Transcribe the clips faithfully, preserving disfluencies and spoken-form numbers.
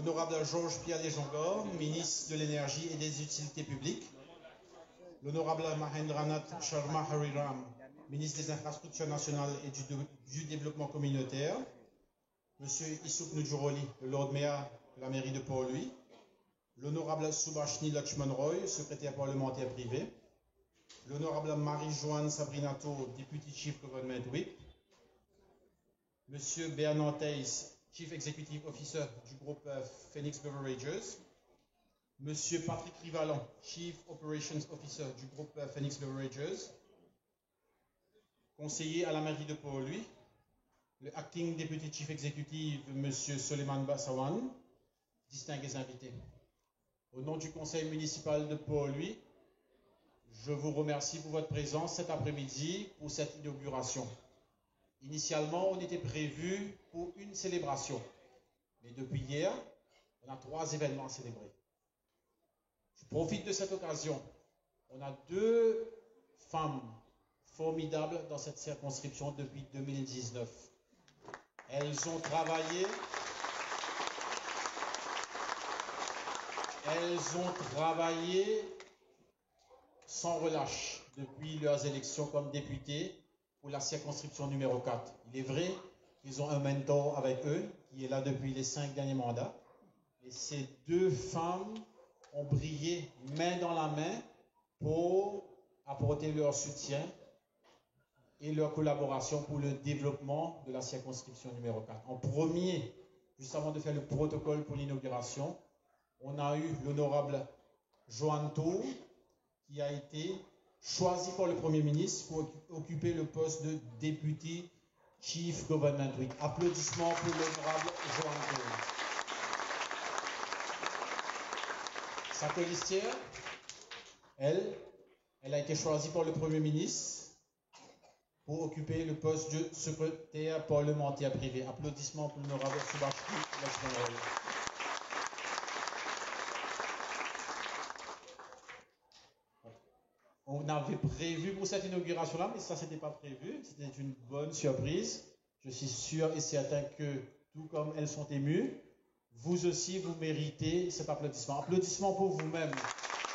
L'honorable Georges Pierre Léjongar, ministre de l'Énergie et des Utilités publiques. L'honorable Mahendranath Sharma Hariram, ministre des Infrastructures nationales et du, du Développement communautaire. Monsieur Issouk Noudjouroli, le Lord Mayor de la mairie de Port-Louis. L'honorable Subhashni Lakshman Roy, secrétaire parlementaire privé. L'honorable Marie-Joanne Sabrina Tour, Deputy Chief Government Whip. Monsieur Bernard Theis, Chief Executive Officer du groupe, euh, Phoenix Beverages. Monsieur Patrick Rivalan, Chief Operations Officer du groupe, euh, Phoenix Beverages. Conseiller à la mairie de Port-Louis, le Acting Deputy Chief Executive, Monsieur Soleiman Basawan, distingués invités. Au nom du conseil municipal de Port-Louis, je vous remercie pour votre présence cet après-midi pour cette inauguration. Initialement, on était prévu pour une célébration. Mais depuis hier, on a trois événements à célébrer. Je profite de cette occasion. On a deux femmes formidables dans cette circonscription depuis deux mille dix-neuf. Elles ont travaillé, elles ont travaillé sans relâche depuis leurs élections comme députées pour la circonscription numéro quatre. Il est vrai qu'ils ont un mentor avec eux, qui est là depuis les cinq derniers mandats. Et ces deux femmes ont brillé main dans la main pour apporter leur soutien et leur collaboration pour le développement de la circonscription numéro quatre. En premier, juste avant de faire le protocole pour l'inauguration, on a eu l'honorable Joanne Tour, qui a été choisi par le Premier ministre pour occu-, occuper le poste de Deputy Chief Government Whip. Applaudissements pour l'honorable Joanne Tour. Sa colistière, elle, elle a été choisie par le Premier ministre pour occuper le poste de secrétaire parlementaire privé. Applaudissements pour l'honorable Subhashni Lakshman Roy. On avait prévu pour cette inauguration-là, mais ça, c'était pas prévu. C'était une bonne surprise. Je suis sûr et certain que, tout comme elles sont émues, vous aussi, vous méritez cet applaudissement. Applaudissements pour vous-même,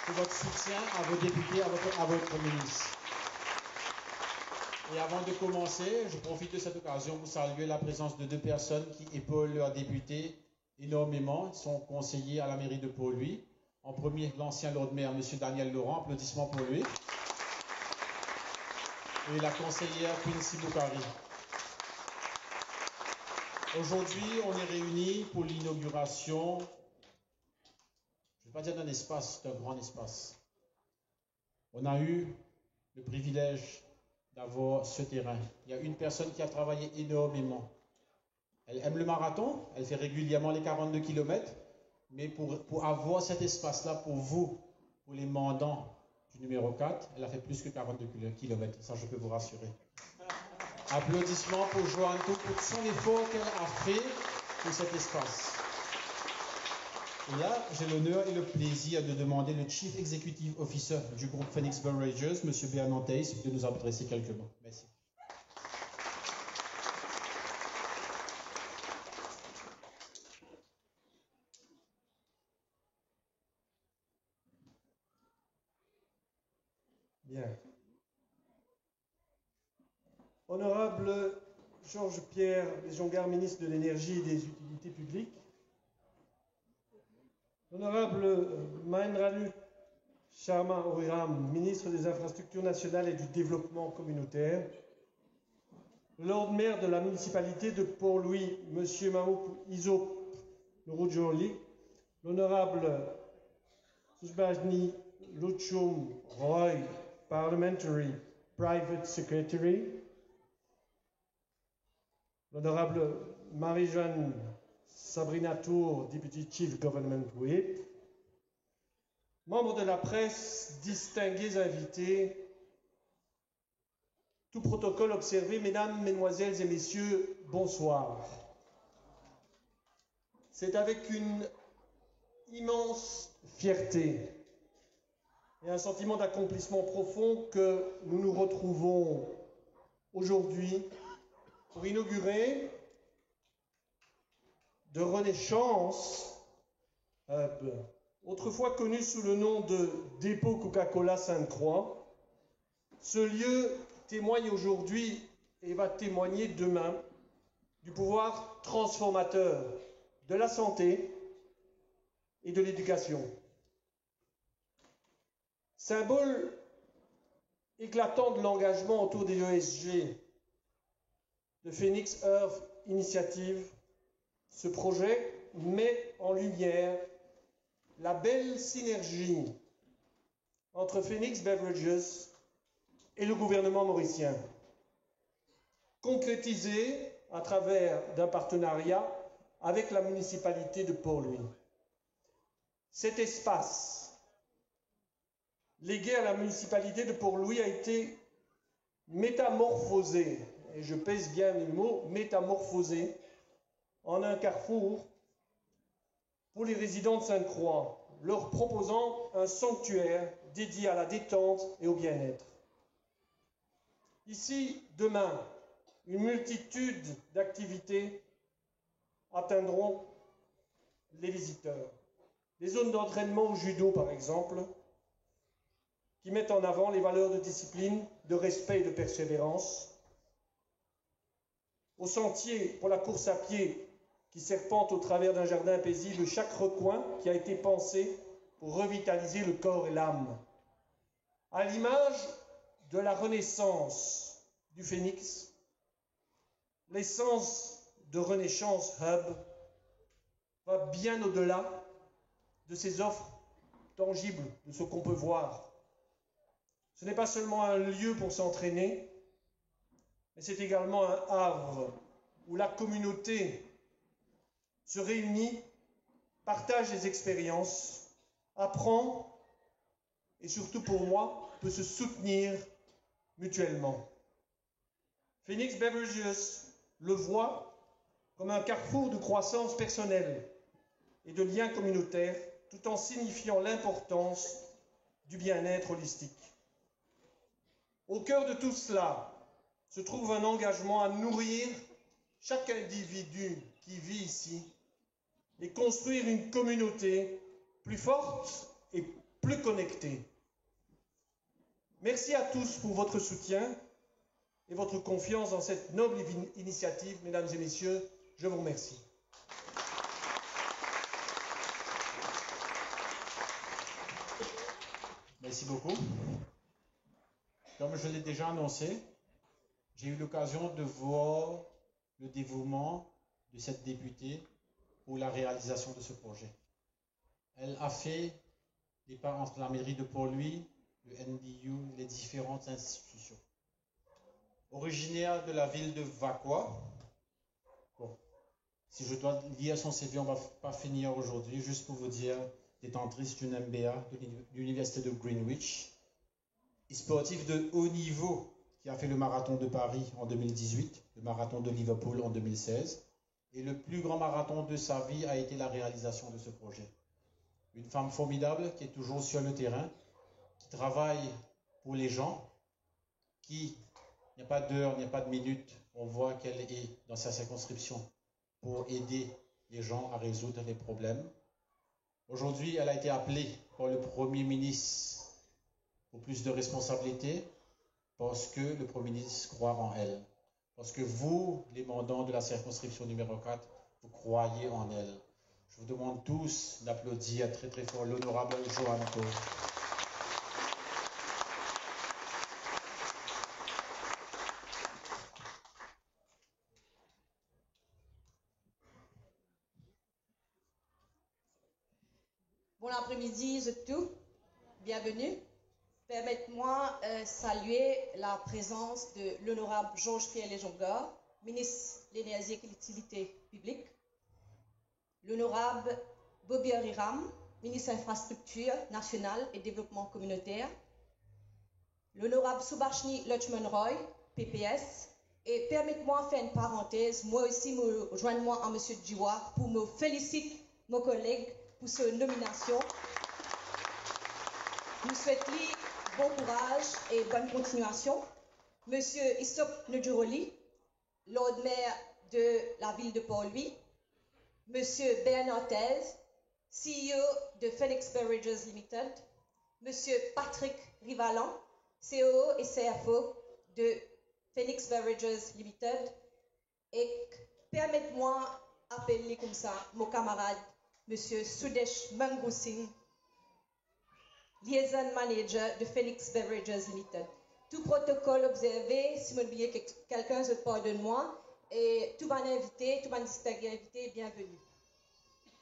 pour votre soutien à vos députés, à votre, à votre ministre. Et avant de commencer, je profite de cette occasion pour saluer la présence de deux personnes qui épaulent leurs députés énormément, sont conseillers à la mairie de Port-Louis. En premier, l'ancien Lord Maire, monsieur Daniel Laurent, applaudissements pour lui. Et la conseillère Quincy Boukari. Aujourd'hui, on est réunis pour l'inauguration, je ne vais pas dire d'un espace, c'est un grand espace. On a eu le privilège d'avoir ce terrain. Il y a une personne qui a travaillé énormément. Elle aime le marathon, elle fait régulièrement les quarante-deux kilomètres, mais pour, pour avoir cet espace-là pour vous, pour les mandants du numéro quatre, elle a fait plus que quarante-deux kilomètres, ça je peux vous rassurer. Applaudissements pour Joanne Tour, pour son effort qu'elle a fait pour cet espace. Et là, j'ai l'honneur et le plaisir de demander le Chief Executive Officer du groupe Phoenix Beverages, monsieur Bernard Theis, de nous adresser quelques mots. Merci. Bien. Honorable Georges Pierre Léjongar, ministre de l'Énergie et des Utilités publiques. Honorable, euh, Mahendranath Sharma Hariram, ministre des Infrastructures nationales et du Développement communautaire. Lord Maire de la municipalité de Port-Louis, monsieur Mahmoud Issouk Noudjouroli. L'honorable Subhashni Lakshman Roy, Parliamentary Private Secretary. L'honorable Marie-Joanne Sabrina Tour, Deputy Chief Government Whip. Membres de la presse, distingués invités, tout protocole observé, mesdames, mesdemoiselles et messieurs, bonsoir. C'est avec une immense fierté et un sentiment d'accomplissement profond que nous nous retrouvons aujourd'hui pour inaugurer, donner chance Hub, autrefois connu sous le nom de dépôt Coca-Cola Sainte-Croix, ce lieu témoigne aujourd'hui et va témoigner demain du pouvoir transformateur de la santé et de l'éducation. Symbole éclatant de l'engagement autour des E S G de Phoenix Earth Initiative, ce projet met en lumière la belle synergie entre Phoenix Beverages et le gouvernement mauricien, concrétisée à travers d'un partenariat avec la municipalité de Port-Louis. Cet espace, légué à la municipalité de Port-Louis, a été métamorphosé, et je pèse bien le mot, métamorphosé, en un carrefour pour les résidents de Sainte-Croix, leur proposant un sanctuaire dédié à la détente et au bien-être. Ici, demain, une multitude d'activités attendront les visiteurs. Des zones d'entraînement au judo, par exemple, qui mettent en avant les valeurs de discipline, de respect et de persévérance. Au sentier pour la course à pied qui serpente au travers d'un jardin paisible, chaque recoin qui a été pensé pour revitaliser le corps et l'âme. À l'image de la renaissance du phénix, l'essence de Renaissance Hub va bien au-delà de ces offres tangibles, de ce qu'on peut voir. Ce n'est pas seulement un lieu pour s'entraîner, mais c'est également un havre où la communauté se réunit, partage des expériences, apprend et surtout pour moi, peut se soutenir mutuellement. Phoenix Beverages le voit comme un carrefour de croissance personnelle et de liens communautaires, tout en signifiant l'importance du bien-être holistique. Au cœur de tout cela se trouve un engagement à nourrir chaque individu qui vit ici et construire une communauté plus forte et plus connectée. Merci à tous pour votre soutien et votre confiance dans cette noble ini-, initiative. Mesdames et messieurs, je vous remercie. Merci beaucoup. Comme je l'ai déjà annoncé, j'ai eu l'occasion de voir le dévouement de cette députée pour la réalisation de ce projet. Elle a fait des pas entre la mairie de Port-Louis, le N D U, les différentes institutions. Originaire de la ville de Vacoas, bon, si je dois lire son C V, on va pas finir aujourd'hui, juste pour vous dire, détentrice d'une M B A de l'uni-, l'université de Greenwich, sportif de haut niveau qui a fait le marathon de Paris en deux mille dix-huit, le marathon de Liverpool en deux mille seize, et le plus grand marathon de sa vie a été la réalisation de ce projet. Une femme formidable qui est toujours sur le terrain, qui travaille pour les gens, qui, il n'y a pas d'heure, il n'y a pas de minute, on voit qu'elle est dans sa circonscription pour aider les gens à résoudre les problèmes. Aujourd'hui, elle a été appelée par le Premier ministre pour plus de responsabilités parce que le Premier ministre croit en elle. Parce que vous, les mandants de la circonscription numéro quatre, vous croyez en elle. Je vous demande tous d'applaudir très, très fort l'honorable Joanne Cole. Bon apremidi, zot tou. Bienvenue. Permet mwa, euh, saluer la présence de l'honorable Georges Pierre Léjongar, ministre de l'Énergie et Collectivités Publiques, l'honorable Bobby Riram, ministre Infrastructures Nationales et Développement Communautaire, l'honorable Subhashini Lakshman Roy, P P S, et permet mwa fer enn parantez, mwa osi mo zwenn mwa a Monsieur Djiwa pou mo felisit mo koleg pou so nominasion. Nou swet li bon kouraz e bonn kontiniasion. Monsieur Isop Noduroli, Lord Maire de la ville de Port-Louis, Monsieur Bernard Thèse, C E O de Phoenix Beverages Limited, Monsieur Patrick Rivalan, C O O et C F O de Phoenix Beverages Limited, ek permet mwa apel li koumsa, mo kamarad, Monsieur Sudesh Mangu Singh, Liaison Manager de Phoenix Beverages Limited. Tou protokol obzerve, si mo bliye kek-, kelkenn, zot pardonn mwa, e tou bann invite, tou bann distinge invite, bienveni.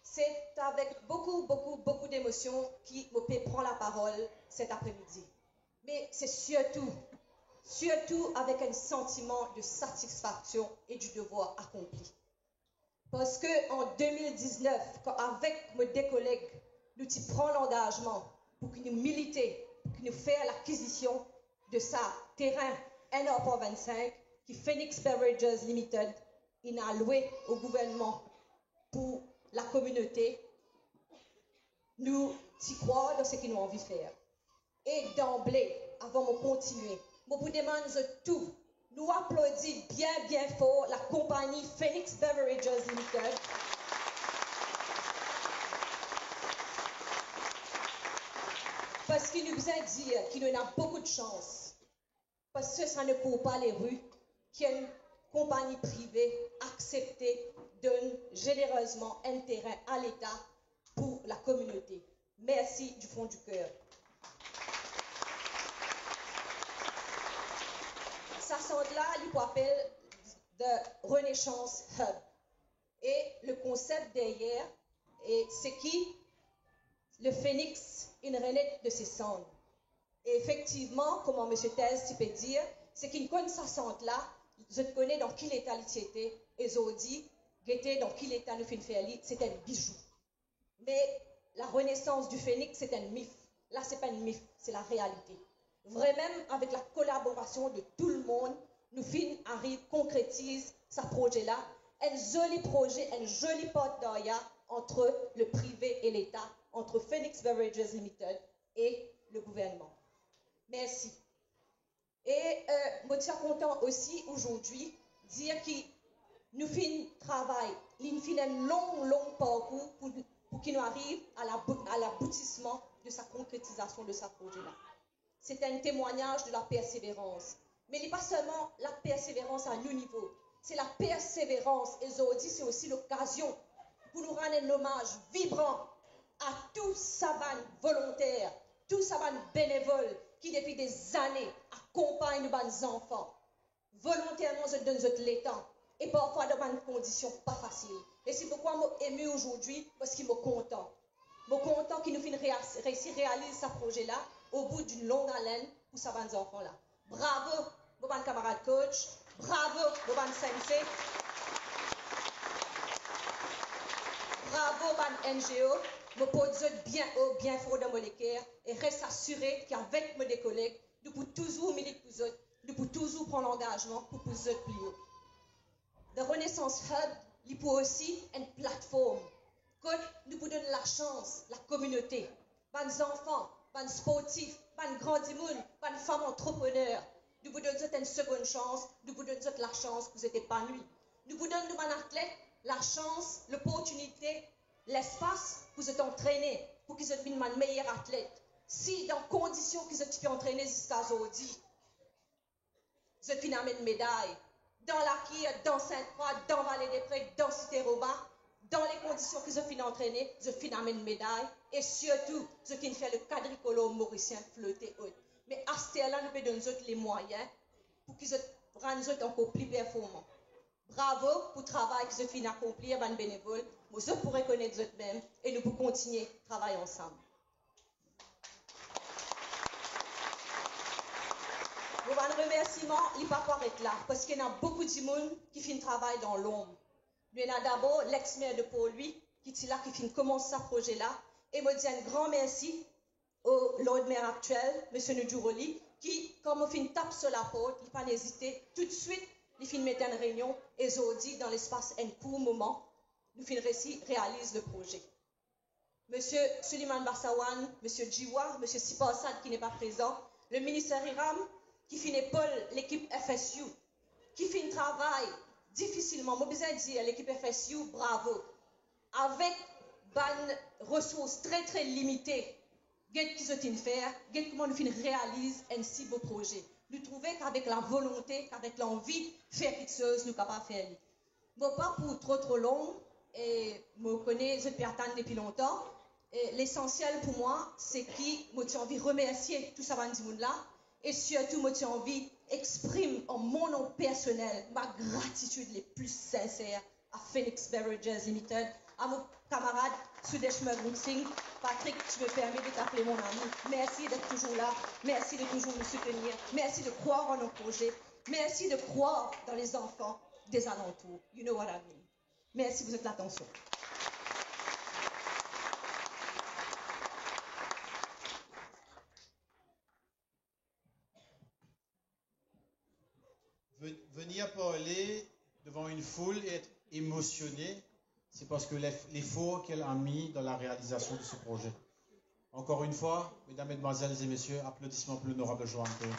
Se avek boukou, boukou, boukou demosion ki mo pe pran laparol set apremidi. Me se sirtou, sirtou avek enn santiman de satisfaksion e di devwar akonpli. Parski an de mil diznef, kan avek mo de koleg, nou ti pran langazman pou ki nou milite, pou ki nou fer lakizision de sa terin enn ar par vennsink ki Phoenix Beverages Limited inn alwe o gouvernman pou lakominote, nou ti krwar dan seki nou anvi fer. E danble, avan mo kontigne, mo pou demann zot tou, nou aplodi bien, bien for lakonpagni Phoenix Beverages Limited. Parski nou bizin dir ki nou ena boukou de sans. Parski sa ne kour pa leri ki enn konpagni prive aksepte donn zenerezman enn terin a Leta pou lakominote. Mersi du fond du ker. Sa sant la, li pou apel The Renaissance Hub. E le konsep deryer, e se ki le Phoenix inn renet de se sann. E efektivman, kouma Misie Tez ti pe dir, seki inn konn sa sant la, zot kone dan ki leta li ti ete, e zordi, gete dan ki leta nou finn fer li, se enn bizou. Me la renesans di Phoenix, se enn mif. La, se pa enn mif, se larealite. Vremem, avek lakolaborasion de tou lemonn, nou finn ariv konkretiz sa proze la, enn zoli proze, enn zoli partenarya ant le prive e Leta, ant Phoenix Beverages Limited e le gouvernman. Mersi. E, euh, mo ti a kontan osi azordi dir ki nou finn travay, li finn enn long, long parkour pou, pou ki nou ariv a labou-, a laboutisman de sa konkretizasion de sa proze la. Se enn temwagnaz de laperseverans. Me li pa selman laperseverans a nou nivo, se laperseverans, e zordi se osi lokazion pou nou rann enn omaz vibran a tou sa bann volonter, tou sa bann benevol ki depi dezane akonpagn nou bann zanfan. Volonterman, zot donn zot letan e parfwa dan bann kondision pa fasil. E se poukwa mo emi azordi, parski mo kontan. Mo kontan ki nou finn rea-, reisi realiz sa proze la o bout d'enn long alenn pou sa bann zanfan la. Bravo, mo bann kamarad coach. Bravo, mo bann sensei. Bravo, bann N G O. Mo port zot bien o, bien for dan mo leker e res asire ki avek mo de koleg, nou pou touzour milit pou zot, nou pou touzour pran langazman pou pous zot pli o. The Renaissance Hub, li pou osi enn platform kot nou pou donn lasans lakominote, bann zanfan, bann sportif, bann gran dimoun, bann fam antreprener. Nou pou donn zot enn segonn sans, nou pou donn zot lasans pou zot epanwi. Nou pou donn nou bann atlet lasans, loportinite, lespas pou zot antrene, pou ki zot vinn bann meyer atlet. Si dan kondision ki zot ti pe antrene ziska zordi, zot finn amenn meday, dan Lakir, dan Sint Krwa, dan Vale de Pre, dan Site Roba, dan le kondision ki zot finn antrene, zot finn amenn meday, e sirtou, zot finn fer le kadrikolor morisien flote ot. Me aster la, nou pe donn zot lemwayin pou ki zot rann zot ankor pli performan. Bravo pou travay ki zot finn akonplir, bann benevol. Mo, zot pou rekonet zot mem e nou pou kontigne travay ansam. Mo bann remersiman, li pa pou aret la, parski ena boukou dimoun ki finn travay dan lonb. Nou ena dabor lex-mer de Port-Louis, ki ti la, ki finn koumans sa proze la, e mo dir enn gran mersi o Lord Maire aktiel, Misie Naudoo Roly, ki, kan mo finn tap so laport, li pa'nn ezite, toutswit, li finn met enn reynion, e zordi, dan lespas enn kour moman, nou finn reisi realiz le proze. Misie Suliman Basawan, Misie Jiwa, Misie Siparsad ki n'est pas présent, le Ministre Hiram, ki finn epol lekip F S U, ki finn travay difisilman. Mo bizin dir lekip F S U, bravo. Avek bann resours tre, tre limite, get ki zot inn fer, get kouma nou finn realiz enn si bo proze. Nou trouve k'avek lavolonte, k'avek lanvi fer kiksoz, nou kapav fer li. Mo pa pou tro, tro long, e mo kone zot pe atann depi lontan. E lesansiel pou mwa, se ki mo ti anvi remersie tou sa bann dimoun la, e sirtou mo ti anvi exprim an mo non personel ma gratitid le pli sinser a Phoenix Beverages Limited, a mo kamarad Sudesh Mangrusing. Patrick, tu me permets de t'appeler mon ami. Merci d'être toujours là. Merci de toujours nous soutenir. Merci de croire en nos projets. Merci de croire dans les enfants des alentours. You know what I mean. Merci pour votre attention. Ve- Venir parler devant une foule et être émotionné, c'est parce que l'eff- l'effort qu'elle a mis dans la réalisation de ce projet. Encore une fois, mesdames, mesdemoiselles et messieurs, applaudissements pour l'honorable Joanne Théo.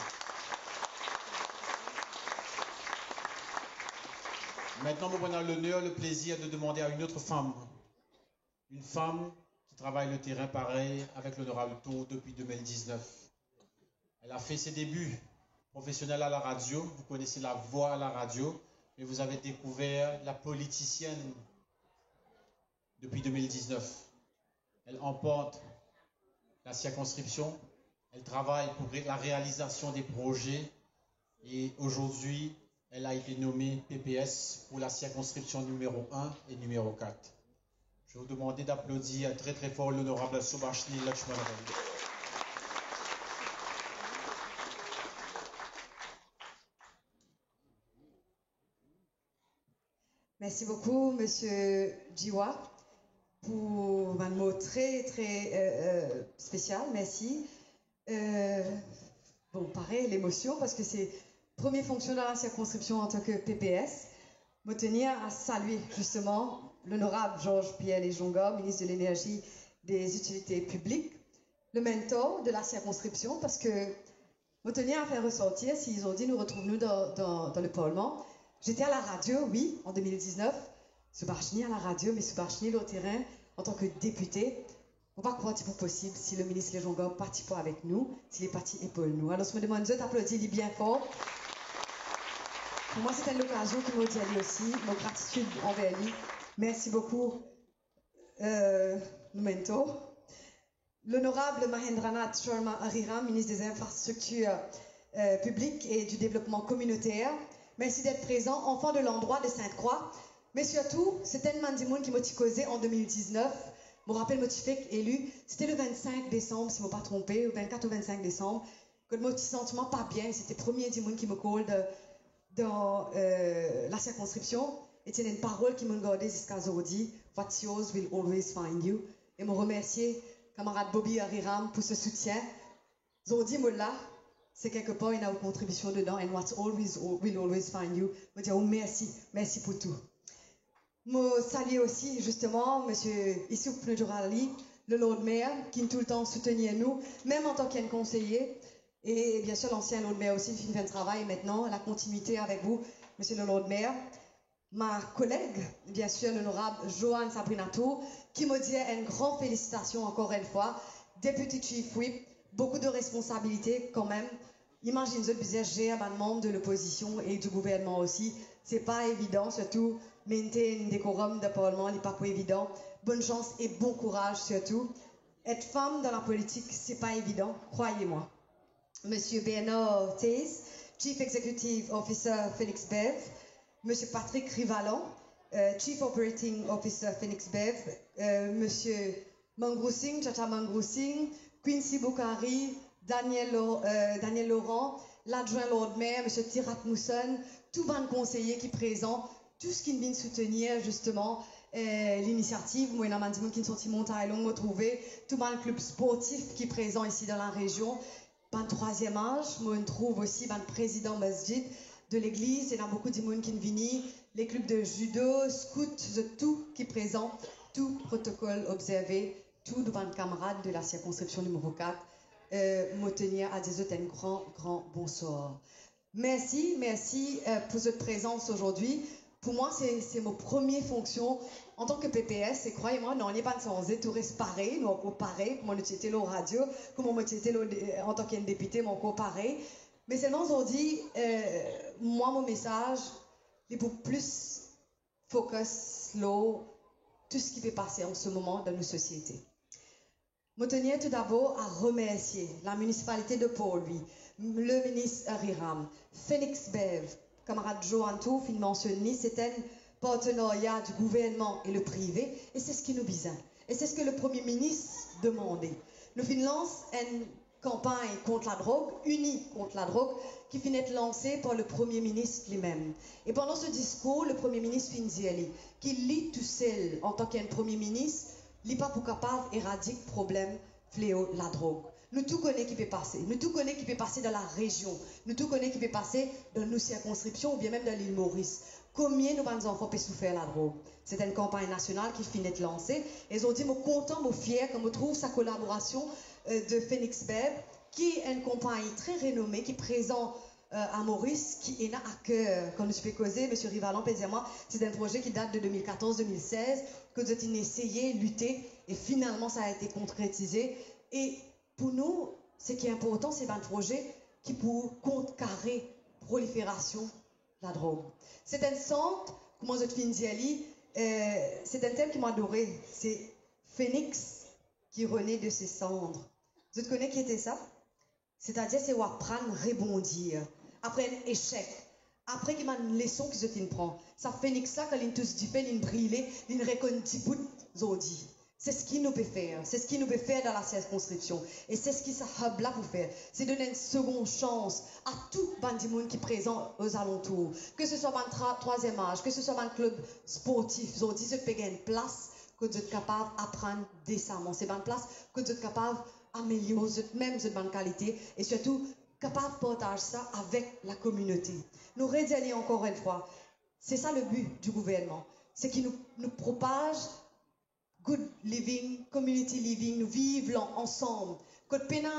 Maintenant, nous avons l'honneur, le plaisir de demander à une autre femme, une femme qui travaille le terrain pareil avec l'honorable Théo depuis deux mille dix-neuf. Elle a fait ses débuts professionnels à la radio. Vous connaissez la voix à la radio, mais vous avez découvert la politicienne depuis deux mille dix-neuf. Elle emporte la circonscription. Elle travaille pour ré- la réalisation des projets. Et aujourd'hui, elle a été nommée P P S pour la circonscription numéro un et numéro quatre. Je vais vous demander d'applaudir très, très fort l'honorable Subhashini Lakshman Reddy. Merci beaucoup, Monsieur Jiwa, pour un mot très, très euh, euh, spécial. Merci. Euh, bon, pareil, l'émotion, parce que c'est première fonction dans la circonscription en tant que P P S. Mo tenir à saluer justement l'honorable Georges Pierre Léjonga, ministre de l'Énergie, des Utilités publiques, le mentor de la circonscription, parce que mo tenir à faire ressortir, si zordi nou retrouv nou dan, dan, dan le Parlement, j'étais à la radio, oui, en deux mille dix-neuf, Subhashini à la radio, mais Subhashini lor terin, en tant que député, mo pa krwar ti pou posib si le ministre Léjonga pa ti pou avek nou, si li pa ti epaul nou. Alors, mo demann zot aplodi li bien for. Pour moi, c'est une occasion ki mo dir li aussi, mon gratitude envers lui. Merci beaucoup, euh, nou mentor. L'honorable Mahendranath Sharma Ariram, ministre des Infrastructures euh, publiques et du Développement communautaire, merci d'être présent, enfant de l'endroit de Sainte-Croix. Mais surtout, se enn bann dimoun ki mo ti koze an deux mille dix-neuf. Mo rapel mo ti fek eli, c'était le vingt-cinq décembre, si mo pa tronpe, ou vingt-quatre ou vingt-cinq décembre, kot mo ti santi mwa pa bien, c'était première dimoun ki mo call de, dan euh, la circonscription, e ti ena enn parol ki mo'nn garde ziska zordi, "What's yours will always find you." E mo remersie kamarad Bobby Ariram pour ce soutien. Zordi mo la, se kelkepar ena ou kontribision dedan, and what's always will always find you. Mo dir ou mersi, mersi pour tou. Mo salie aussi justement Monsieur Issouf Pnudjorali, le Lord Mayor, ki'nn toultan soutenir nou, mem an tan ki enn konseye, e bien sir lansien Lord Mayor aussi, ki finn fer enn travay, e aster la kontinuite avek ou, Monsieur le Lord Mayor. Ma koleg, bien sir, l'honorable Joanne Sabrina Tour, ki mo dir enn gran felisitasion ankor enn fwa, Deputy Chief Whip, beaucoup de responsabilités quand même. Imazinn zot bizin zer bann manm de lopozision e di gouvernman osi, se pa evidan, sirtou maintain dekorom dan parlman, li pa pou evidan. Bonn sans e bon kouraz sirtou. Et fam dan lapolitik, se pa evidan, croyez-moi. Monsieur Bernard Theis, Chief Executive Officer Phoenix Bev, Monsieur Patrick Rivalan, euh, Chief Operating Officer Phoenix Bev, euh, Monsieur Mangrusing, Chacha Mangrusing, Quincy Bukhari, Daniel, Lo- euh, Daniel Laurent, ladwin Lord Mayor, Monsieur Tirat Mousson, tou bann konseye ki prezan, tou seki vinn soutenir justement euh, linisiativ. Mo ena bann dimoun ki sorti Montagne Longue, mo trouve tou bann klib sportif ki prezan isi dan larezion. Bann trwaziem az, mo trouv osi bann prezidan masjid de legliz, ena boukou dimoun ki vini, le klib de judo, scout, zot tou ki prezan, tou protokol obzerve, tou nou bann kamarad de la sirkonskripsion nimero kat, euh, mo tenir a dir zot enn gran, gran bonswar. Mersi, mersi euh, pour zot prezans azordi. Pou mwa, se, se mo premie fonksion antan ke P P S, e krwar mwa, nanye pa'nn sanze, tou res parey, nou ankor parey, kouma nou ti ete lor radio, kouma mo ti ete lor, antan ki enn depite, mo ankor parey. Me selman zordi, eh, mwa, mo mesaz, li pou plis focus lor tou seki pe pase an se moman dan nou sosiete. Mo tenir toudabor a remersie la minisipalite de Port-Louis, le minis Henri Ram, Phoenix Bev, kamarad Johan tou finn mansionn li, se enn partenarya di gouvernman e le prive, e se seki nou bizin. E se seki le Premie Minis demande. Nou finn lans enn kanpagn kont ladrog, Ini kont ladrog, ki finn et lanse par le Premie Minis limem. E pandan so diskour, le Premie Minis finn dir li ki li tousel, antan ki enn Premie Minis, li pa pou kapav eradik problem fleo ladrog. Nou tou kone ki pe pase. Nou tou kone ki pe pase dan larezion. Nou tou kone ki pe pase dan nou sirkonskripsion oubien mem dan Lil Moris. Komie nou bann zanfan pe soufer ladrog? Se enn kanpagn nasional ki finn et lanse. E zordi, mo kontan, mo fier, kan mo trouv sa kolaborasion, eh, de Phoenix Bev, ki enn konpagni tre renome, ki prezan, eh, a Moris, ki ena a ker, kan nou ti pe koze, misie Rivalan pe dir mwa, se enn proze ki dat de de mil katorz, de mil sez, ke zot inn eseye lite, e finalman, sa a ete konkretize. E pou nou, seki inportan, se bann proze ki pou kontrkare proliferasion ladrog. Se enn sant, kouma zot finn dir li, eh, se enn tem ki mo adore, se Phoenix qui renaît de ses cendres. Zot kone ki ete sa? Setadir, se ou aprann rebondir apre enn esek, apre ki bann leson ki zot inn pran. Sa Phoenix la, kan linn tous dife, linn brile, linn rekonn dibout zordi. Se seki nou pe fer, se seki nou pe fer dan la sirkonskripsion, e se seki sa hub la pou fer, se donn enn segon sans a tou bann dimoun ki prezan ozalantour, ke se swa bann tra-, trwaziem az, ke se swa bann klib sportif, zordi zot pe gagn plas kot zot kapav aprann desaman. Se bann plas kot zot kapav amelior zot mem, zot bann kalite, e sirtou kapav partaz sa avek lakominote. Nou redir li ankor enn fwa, se sa le bi di gouvernman, seki nou, nou propaz good living, community living, nou viv lan ansam, kot pena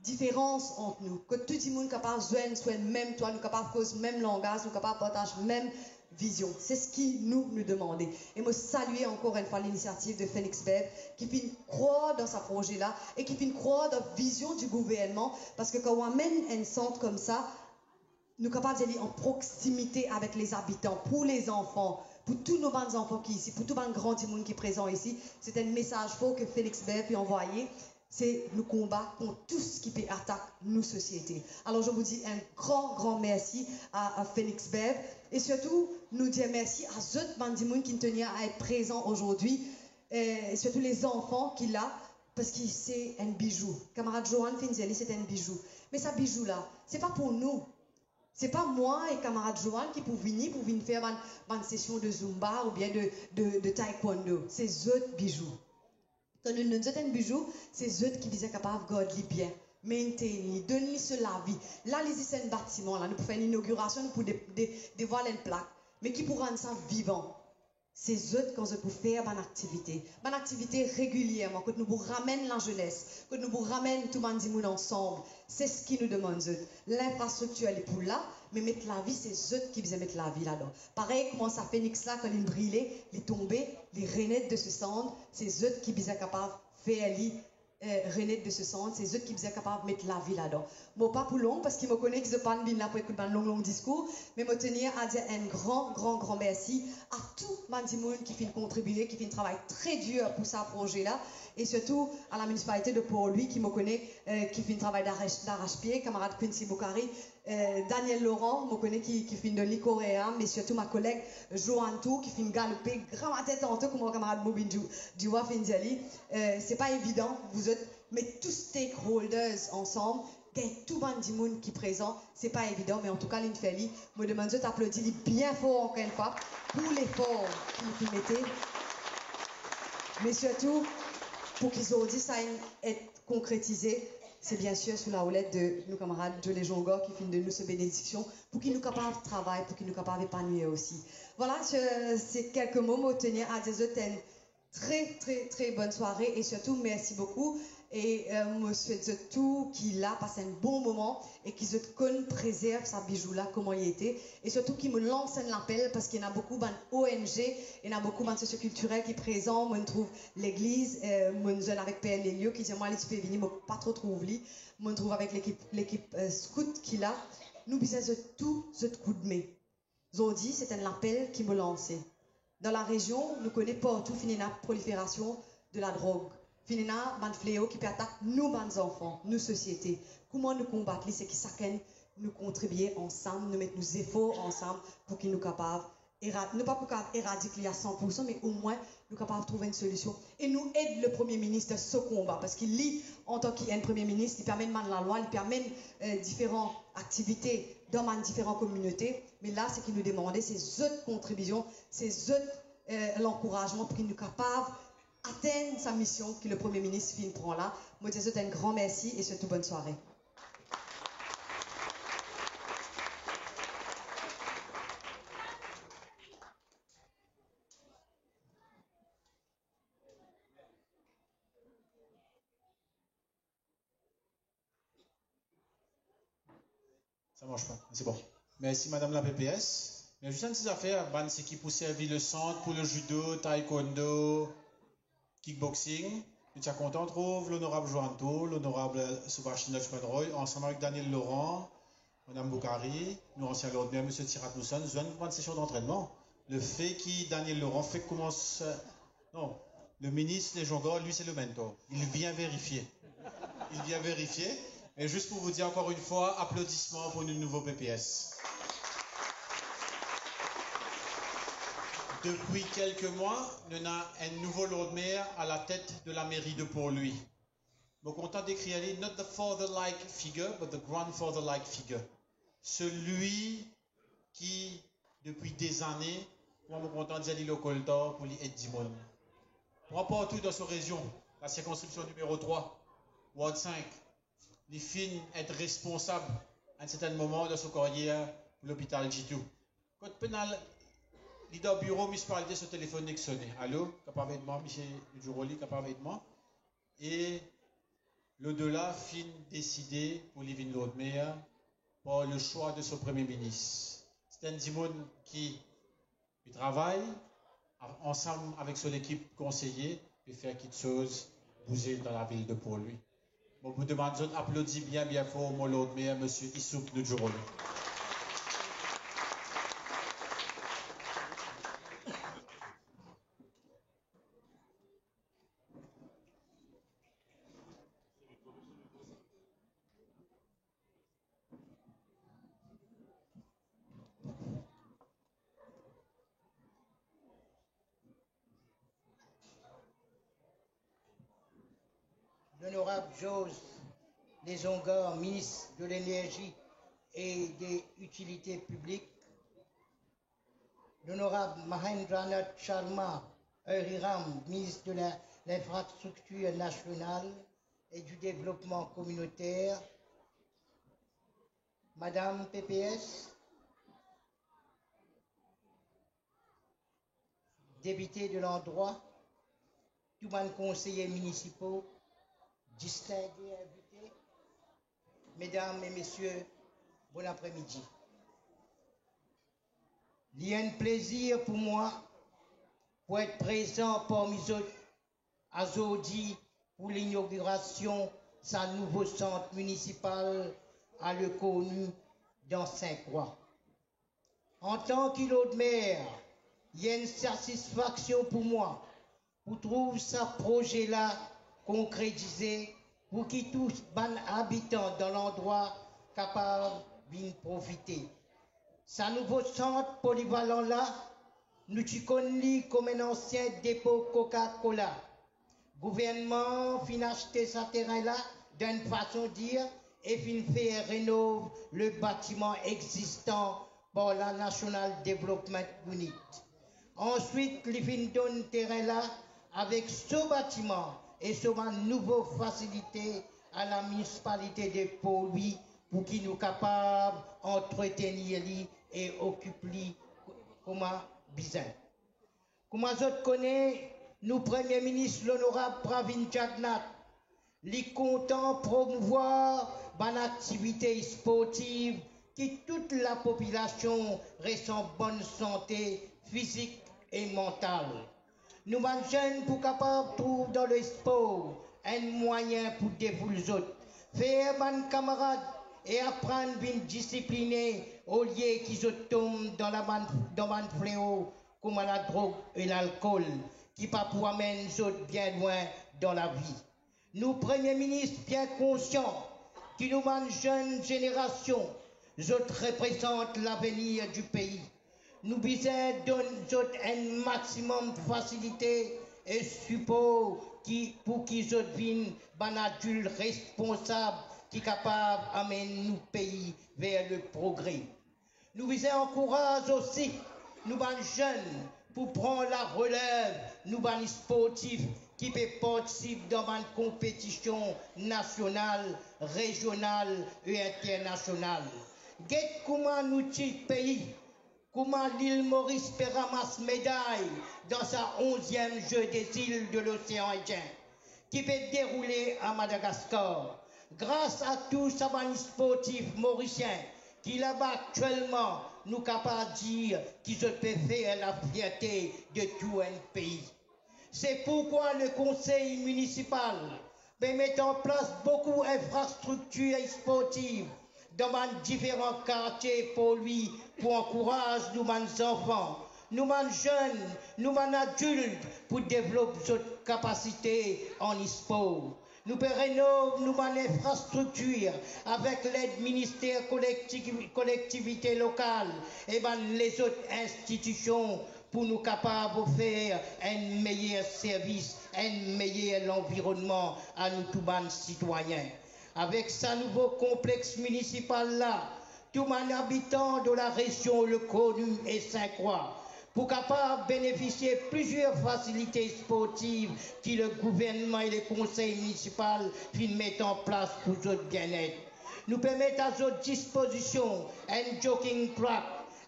diferans ant nou, kot tou dimoun kapav zwenn sou enn mem twa, nou kapav koz mem langaz, nou kapav partaz mem vizion. Se seki nou, nou demande. E mo salie ankor enn fwa linisiativ de Phoenix Bev, ki finn krwar dan sa proze la e ki finn krwar dan vizion di gouvernman, parski kan ou amenn enn sant koumsa, nou kapav dir li an proksimite avek lezabitan, pou lezanfan, pou tou nou bann zanfan ki isi, pou tou bann gran dimoun ki prezan isi, se enn mesaz for ke Phoenix Bev pe anvwaye, se nou konba kont tou seki pe atak nou sosiete. Alors, je vous dis un grand, grand merci à, à Phoenix Bev, et surtout, nou dir mersi a zot bann dimoun ki tenir à être présent aujourd'hui, euh, et surtout les enfants ki la, parski se enn bijou. Kamarad Johan finn dir li se enn bijou. Me sa bijou la, se pa pou nou. Se pa mwa e kamarad Johan ki pou vini, pou vinn fer bann, bann sesion de zumba oubien de, de, de taekwondo. Se zot bijou. Kan nou donn zot enn bijou, se zot ki bizin kapav gard li bien, maintain li, donn li so lavi. La, li zis enn batiman, la, nou pou fer enn inogirasion, nou pou de, de, devwal enn plak. Me ki pou rann sa vivan? Se zot kan zot pou fer bann aktivite, bann aktivite regilierman, kot nou pou ramenn lazenes, kot nou pou ramenn tou bann dimoun ansam. Se seki nou demann zot. Linfrastriktir, li pou la, me met lavi, se zot ki bizin met lavi ladan. Parey kouma sa Phoenix la, kan li brile, li tonbe, li renet de se sand, se zot ki bizin kapav fer li, eh, renet de se sand, se zot ki bizin kapav met lavi ladan. Mo pa pou long, parski mo kone ki zot pa'nn vinn la pou ekout bann long, long diskour, me mo tenir a dir enn gran, gran, gran mersi a tou bann dimoun ki finn kontribie, ki finn travay tre dir pou sa proze la, e sirtou a la minisipalite de Port-Louis, ki mo kone, eh, ki finn travay daras-, daraspie, kamarad Quincy Boukari, eh, Daniel Laurent, mo kone ki, ki finn donn li kor e am, me sirtou ma koleg Joanne Tour, ki finn galoupe gramatet anto, kouma kamarad Mobin Dou-, Diwa finn dir li, eh, se pa evidan, vous êtes, met tou stakeholders ansam, gagn tou bann dimoun ki prezan, se pa evidan, me antouka, linn fer li. Mo demann zot aplodi li bien for ankor enn fwa pou lefor ki li finn mete. Me sirtou, pou ki zordi sa inn et konkretize, se biensir sou laoulet de nou kamarad Johnny Jongor ki finn donn nou so benediksion, pou ki nou kapav travay, pou ki nou kapav epanwir osi. Vwala, se, se kelke mo mo tenir a dir zot enn tre, tre, tre bonn sware e sirtou mersi boukou. E, eh, mo swet zot tou ki la pas enn bon moman e ki zot konn prezerv sa bizou la kouma li ete. E sirtou ki mo lans enn lapel, parski ena boukou bann O N G, ena boukou bann sosio-kiltirel ki prezan. Mo trouv legliz, eh, mo zwenn avek Per Nelio ki dir mwa li ti pe vini, mo pa tro trouv li. Mo trouv avek lekip, lekip, eh, skout ki la, nou bizin zot tou, zot koudme. Zordi, se enn lapel ki mo lanse. Dan larezion, nou kone partou finn ena proliferasion de ladrog, finn ena bann fleo ki pe atak nou bann zanfan, nou sosiete. Kouma nou konbat li? Se ki sakenn nou kontribie ansam, nou met nou zefor ansam pou ki nou kapav era-, nou pa pou kapav eradik li a san pou san, me omwin nou kapav trouv enn solision. E nou ed le Premie Minis dan so konba, parski li, antan ki enn Premie Minis, li pe amenn bann lalwa, li pe amenn, eh, diferan aktivite dan bann diferan kominote. Me la, seki nou demande, se zot kontribision, se zot, eh, lankourazman pou ki nou kapav atenn sa mision ki le Premie Minis finn pran la. Mo dir zot enn gran mersi e sirtou bonn sware. Sa mars pa. Se bon. Mersi, madam la P P S. Me zis enn ti zafer, bann seki pou servi le sant pou le judo, taekwondo, kickboxing, nou ti a kontan trouv lonorab Johan Tour, lonorab Subhash Chandra Roy, ansam avek Daniel Laurent, madam Boukhari, nou ansien Lord Maire, misie Thirath Mousson, zwenn bann sesion dantrennman. Lefe ki Daniel Laurent fek koumans, non, le minis Lejongar, li, se le mentor. Il vient vérifier. Il vient vérifier. Et juste pour vous dire encore une fois, applaudissements pour nos nouveaux P P S. Depuis quelques mois, nou ena enn nouvo Lord Maire à la tête de la mairie de Port-Louis. Mo kontan dekrir li, not the father-like figure, but the grandfather-like figure. Celui ki, depi dezane, mwa, mo kontan dir li lor koltar pou li ed dimoun. Pran partou dan so rezion, la sirkonskripsion nimero trwa, ward sink, li finn et responsab enn sertenn moman dan so karyer pou lopital Djitou. Kot pena al, li dan biro minisipalite, so telefonn nek sone. Alo, kapav ed mwa, misie Djouroli, kapav ed mwa? E Lord Maire la finn deside pou li vinn Lord Maire par le swa de so Premie Minis. Se enn dimoun ki pe travay a-, ansam avek so lekip konseye, pe fer kiksoz bouze dan lavil de Port-Louis. Mo pou demann zot aplodi bien, bien for mo Lord Maire, misie Issouf Djouroli. L'honorable Georges Lejongar, ministre de l'Énergie et des Utilités publiques, l'honorable Mahendranath Sharma, Hariram, ministre de la, l'Infrastructure nationale et du Développement communautaire, Madame P P S, depite de landrwa, tou bann konseye minisipo, distinge invite, medam e mesie, bon apremidi. Li enn plezir pou mwa pou et prezan parmi zot azordi pou linogirasion sa nouvo sant minisipal a Lecornu dan Sink-Rwa. Antan ki Lord Maire, li enn satisfaksion pou mwa pou trouv sa proze la konkretize, pou ki tou bann abitan dan landrwa kapav vinn profite. Sa nouvo sant polivalan la, nou ti konn li kouma enn ansien depo Coca-Cola. Gouvernman finn aste sa terin la, dan enn fason dir, e finn fer renov le batiman existan par la National Development Unit. Answit, li finn donn terin la avek so batiman e so bann nouvo fasilite a la minisipalite de Port-Louis pou ki nou kapav antretenir li e okip li kouma bizin. Kouma zot kone, nou Premie Minis, Lonorab Pravind Jugnauth, Li kontan promouvwar bann aktivite sportiv ki tout lapopilasion res an bonn sante fizik e mantal. Nou bann zenn pou kapav trouv dan lespor enn mwayin pou devoul zot, fer bann kamarad e aprann vinn disipline, olie ki zot tom dan labann, dan bann fleo kouma ladrog e lalkol ki pa pou amenn zot bien lwin dan lavi. Nou Premie Minis bien konsian ki nou bann zenn zenerasion, zot reprezant lavenir di pei. Nou bizin donn zot enn maximum fasilite e sipor ki, pou ki zot vinn bann adil responsab ki kapav amenn nou pei ver le progre. Nou bizin ankouraz osi nou bann zenn pou pran larelev nou bann sportif ki pe partisip dan bann konpetision nasional, rezional e internasional. Get kouma nou ti pei, kouma Lil Moris pe ramas meday dan sa onziem Jeux des Îles de l'Océan Indien ki pe deroule a Madagaskar. Gras a tou sa bann sportif morisien ki laba aktielman, nou kapav dir ki zot pe fer lafierte de tou enn pei. Se pourkwa le konsey minisipal pe met an plas boukou infrastriktir sportiv dan bann diferan kartie Port-Louis pou ankouraz nou bann zanfan, nou bann zenn, nou bann adilt pou devlop zot kapasite an spor. Nou pe renov nou bann infrastriktir avek led Minister Kolekti-, Kolektivite Lokal e bann lezot institision pou nou kapav ofer enn meyer servis, enn meyer lanvironnman a nou tou bann sitwayin. Avek sa nouvo konplex minisipal la, tou bann abitan de larezion Lekonu e Sink-Krwa pou kapav benefisie plizier fasilite sportiv ki le gouvernman e le konsey minisipal finn met an plas pou zot bienet. Nou pe met a zot dispozision enn jogging track,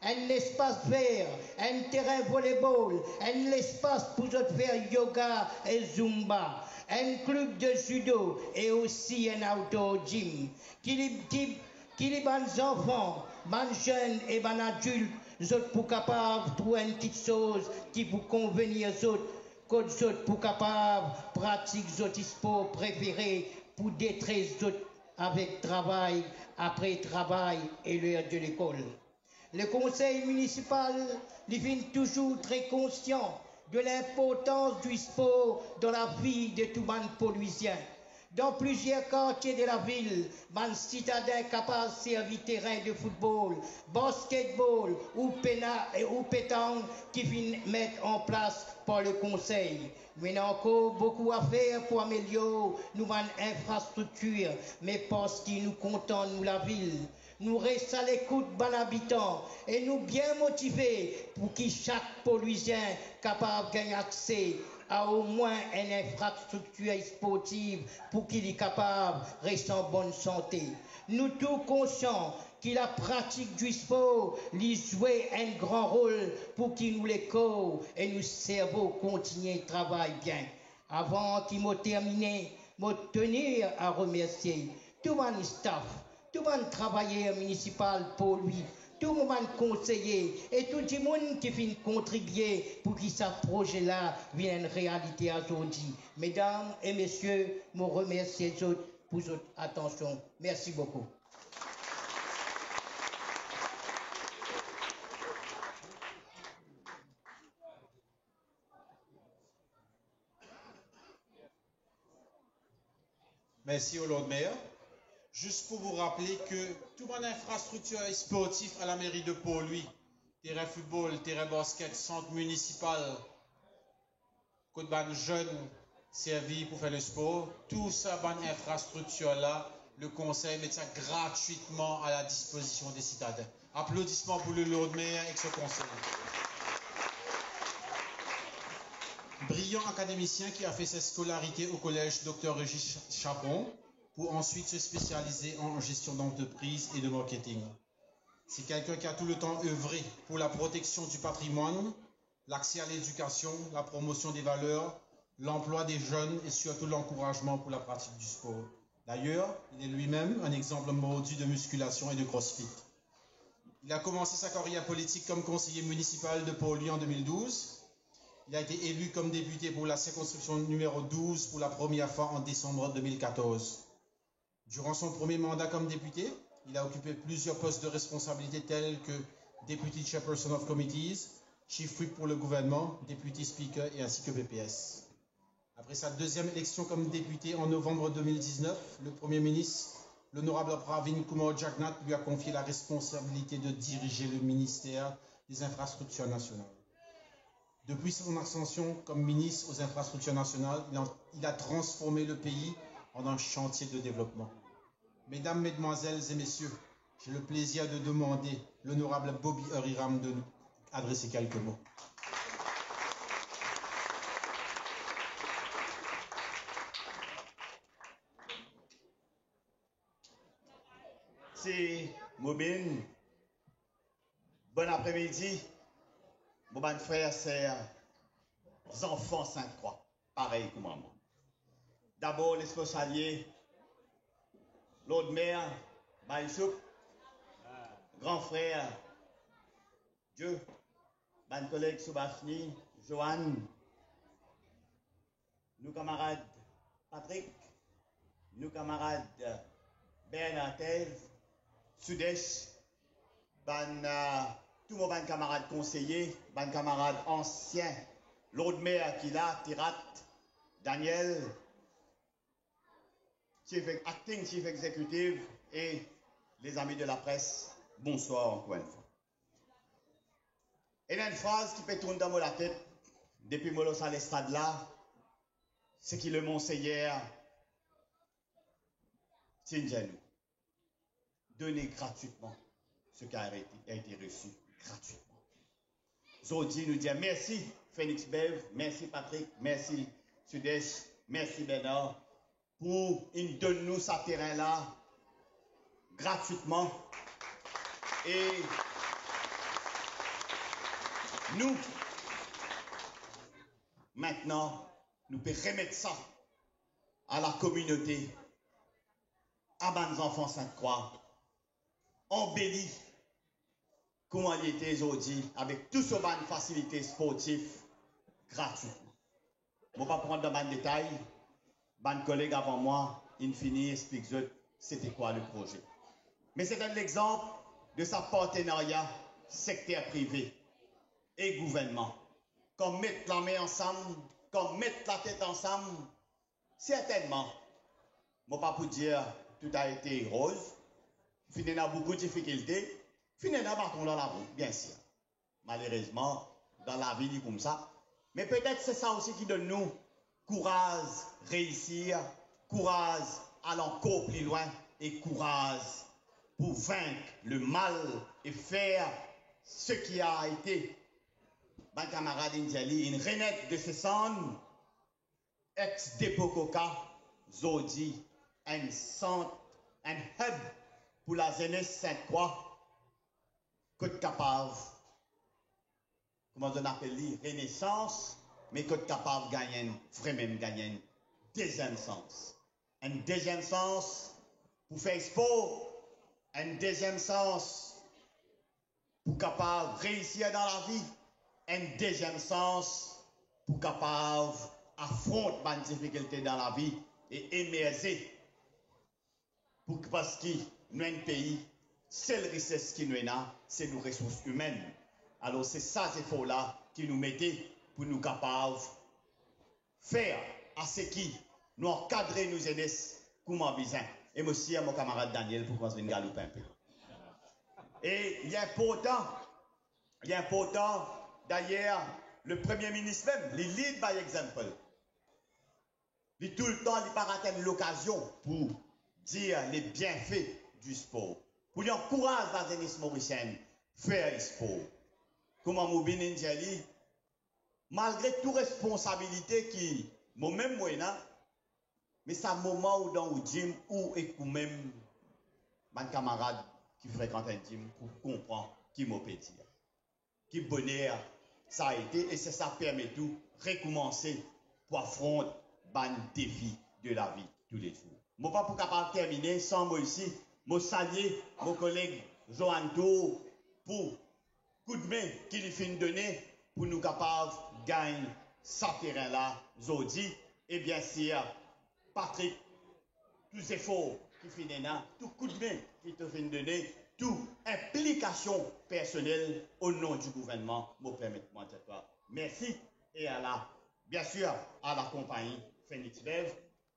enn lespas ver, enn terin volebol, enn lespas pou zot fer yoga e zumba, enn klib de judo e osi enn outdoor gym. Ki li, ki, ki li bann zanfan, bann zenn e bann adilt, zot pou kapav trouv enn kiksoz ki pou konvenir zot, kot zot pou kapav pratik zot spor prefere pou detres zot avek travay, apre travay e ler de lekol. Le konsey minisipal, li finn touzour tre konsian de linportans di spor dan lavi de tou bann Port-Louisien. Dan plizier kartie de lavil, bann sitaden kapav servi terin de foutbol, basketbol ou pena-, ou petang ki finn met an plas par le konsey. Nou ena ankor boukou a fer pou amelior nou bann infrastriktir, me parski nou kontan nou lavil, nou res a lekout bann abitan e nou bien motive pou ki sak Port-Louisien kapav gagn akse a omwin enn infrastriktir sportiv pou ki li kapav res an bonn sante. Nou tou konsian ki lapratik di spor, li zwe enn gran rol pou ki nou lekor e nou servo kontigne travay bien. Avan ki mo termine, mo tenir a remersie tou bann staff, tou bann travayer minisipal Port-Louis, tou mo bann konseye e tou dimoun ki finn kontribie pou ki sa proze la vinn enn realite azordi. Medam e mesie, mo remersie zot pou zot atansion. Mersi boukou. Mersi o Lord Mayor. Zis pou vou rapele ki tou bann infrastriktir sportif a lameri de Port-Louis, terin foutbol, terin basket, sant minisipal, kot bann zenn servi pou fer lespor, tou sa bann infrastriktir la, le konsey met sa gratwitman a la dispozision de sitaden. Aplodisman pou le Lord Mayor ek so konsey. Brillant académicien qui a fait sa scolarité au collège Docteur Régis Cha-, Chapon, pour ensuite se spécialiser en gestion d'entreprise et de marketing. C'est quelqu'un qui a tout le temps œuvré pour la protection du patrimoine, l'accès à l'éducation, la promotion des valeurs, l'emploi des jeunes et surtout l'encouragement pour la pratique du sport. D'ailleurs, il est lui-même un exemple mordu de musculation et de crossfit. Il a commencé sa carrière politique comme conseiller municipal de Port-Louis en deux mille douze. Il a été élu comme député pour la circonscription numéro douze pour la première fois en décembre deux mille quatorze. Durant son premier mandat comme député, il a occupé plusieurs postes de responsabilité tels que Deputy Chairperson of Committees, Chief Whip pour le gouvernement, Deputy Speaker et ainsi que P P S. Après sa deuxième élection comme député en novembre deux mille dix-neuf, le Premier ministre, l'honorable Pravind Kumar Jugnauth, lui a confié la responsabilité de diriger le ministère des Infrastructures nationales. Depuis son ascension comme ministre aux Infrastructures nationales, il a, il a transformé le pays en un chantier de développement. Mesdames, Mesdemoiselles et Messieurs, j'ai le plaisir de demander l'honorable Bobby Hariram de nous adresser quelques mots. Mersi, Mobin. Bon apremidi, mo bann frer, ser, zanfan Sinte Krwa, parey kouma mwa. Dabor, les mo salie Lord Mayor Baisoup, gran frer Joe, bann koleg Subhashini, Joanne, nou kamarad Patrick, nou kamarad, eh, Bernard Tez, Sudesh, bann, eh, tou mo bann kamarad konseye, bann kamarad ansien Lord Mayor ki la, Tirat, Daniel, Chief, Acting Chief Executive e lezami de lapress, bonswar ankor enn fwa. Ena enn fraz ki pe tourn dan mo latet depi mo lor sa lestrad la, seki le Monseigneur ti dir nou, donnez gratuitement ce qui a été, a été reçu gratuitement. Zordi nou dir mersi Phoenix Bev, mersi Patrick, mersi Sudesh, mersi Bernard, pou inn donn nou sa terin la gratwitman. E nou, mintnan, nou pe remet sa a lakominote, a bann zanfan Sinte Krwa, anbeli kouma li ete zordi, avek tou so bann fasilite sportif gratwitman. Mo pa pou rant dan bann detay, bann koleg avan mwa inn fini explik zot sete kwa le proze. Me se enn lexanp de sa partenarya sekter prive e gouvernman. Kan met lame ansam, kan met latet ansam, sertennman, mo pa pou dir tout a ete roz, finn ena boukou difikilte, finn ena baton dan larou, biensir. Malerezman, dan lavi li koumsa. Me petet se sa osi ki donn nou kouraz reisir, kouraz al ankor pli lwin e kouraz pou vink lemal e fer seki a ete, bann kamarad inn dir li, inn renet de se sann, ex-Depo Coca, zordi enn sant, enn hub pou lazenes Sinte Krwa, kot kapav, kouma zot apel li, renesans, me kot kapav gagn enn, vremem gagn enn deziem sans. Enn deziem sans pou fer spor, enn deziem sans pou kapav reisir dan lavi, enn deziem sans pou kapav afront bann difikilte dan lavi e emerze. Pou, parski nou enn pei, sel rises ki nou ena, se nou resours imenn. Alor, se sa zefor la ki nou mete pou nou kapav fer a seki nou ankadre nou zenes kouma bizin. E mo sir mo kamarad Daniel pou koumans vinn galoup inpe. E li inportan, li inportan, dayer, le Premie Minis mem, li lead by example. Li toultan, li pa rat enn lokazion pou dir le bienfe di spor, pou li ankouraz lazenes morisienn fer spor. Kouma Mobin inn dir li, malgre tou responsabilite ki momem mo ena, me sa moman ou dan ou gym, ou ek oumem bann kamarad ki frekant enn gym pou konpran ki mo pe dir, ki boner sa ete, e se sa permet ou rekoumanse pou afront bann defi de lavi toulezour. Mo pa pou kapav termine san mo isi, mo salie mo koleg Johan Tour pou koudme ki li finn done pou nou kapav gagn sa terin la zordi. E biensir, Patrick, tou zefor ki finn ena, tou koudme ki to finn done, tou inplikasion personel, o non di gouvernman, mo permet mwa dir twa mersi. E ala, biensir, a lakonpagni Phoenix Bev,